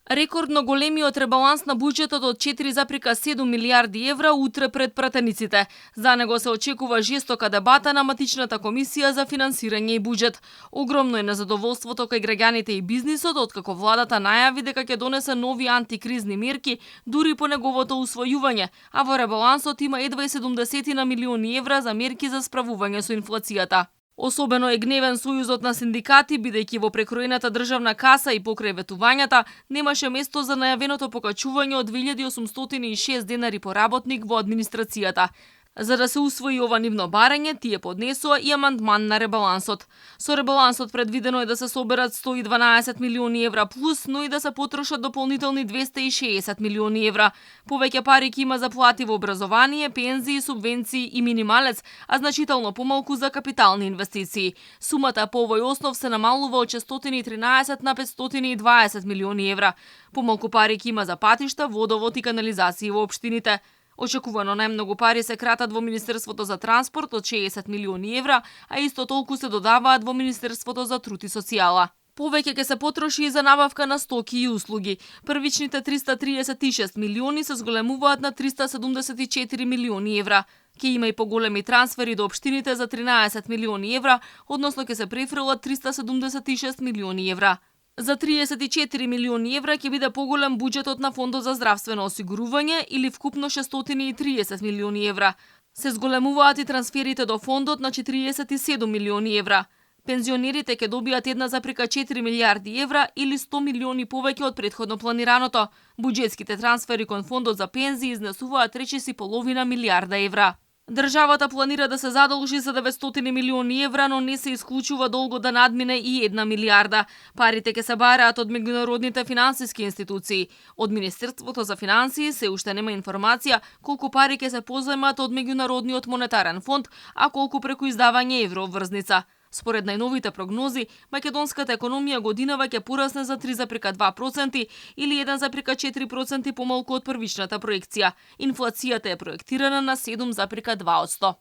Рекордно големиот ребаланс на буџетот од 4,7 милијарди евра утре пред пратениците. За него се очекува жестока дебата на матичната комисија за финансирање и буџет. Огромно е незадоволството кај граѓаните и бизнисот откако владата најави дека ќе донесе нови антикризни мерки дури по неговото усвојување, а во ребалансот има едва 70 милиони евра за мерки за справување со инфлацијата. Особено е гневен Сојузот на синдикати, бидејќи во прекроената државна каса и покрај ветувањата немаше место за најавеното покачување од 2806 денари по работник во администрацијата. За да се усвои ова нивно барање, тие поднесоа и амандман на ребалансот. Со ребалансот предвидено е да се соберат 112 милиони евра плюс, но и да се потрошат дополнителни 260 милиони евра. Повеќе пари ќе има за плати во образование, пензии, субвенции и минималец, а значително помалку за капитални инвестиции. Сумата по овој основ се намалува од 613 на 520 милиони евра. Помалку пари ќе има за патишта, водовод и канализации во општините. Очекувано најмногу пари се кратат во Министерството за транспорт од 60 милиони евра, а исто толку се додаваат во Министерството за труд и социјала. Повеќе ќе се потроши и за набавка на стоки и услуги. Првичните 336 милиони се зголемуваат на 374 милиони евра. Ќе има и поголеми трансфери до општините за 13 милиони евра, односно ќе се префрлат 376 милиони евра. За 34 милиони евра ќе биде поголем буџетот на Фондот за здравствено осигурување или вкупно 630 милиони евра. Се зголемуваат и трансферите до фондот на 47 милиони евра. Пензионерите ќе добијат 1,4 милијарди евра или 100 милиони повеќе од претходно планираното. Буџетските трансфери кон фондот за пензии изнесуваат речиси половина милијарда евра. Државата планира да се задолжи за 900 милиони евра, но не се исклучува долго да надмине и 1 милијарда. Парите ќе се бараат од меѓународните финансиски институции. Од Министерството за финансии се уште нема информација колку пари ќе се позајмат од Меѓународниот монетарен фонд, а колку преку издавање еврообврзница. Според најновите прогнози, македонската економија годинава ќе порасне за 3,2% или 1,4% помалку од првичната проекција. Инфлацијата е проектирана на 7,2%.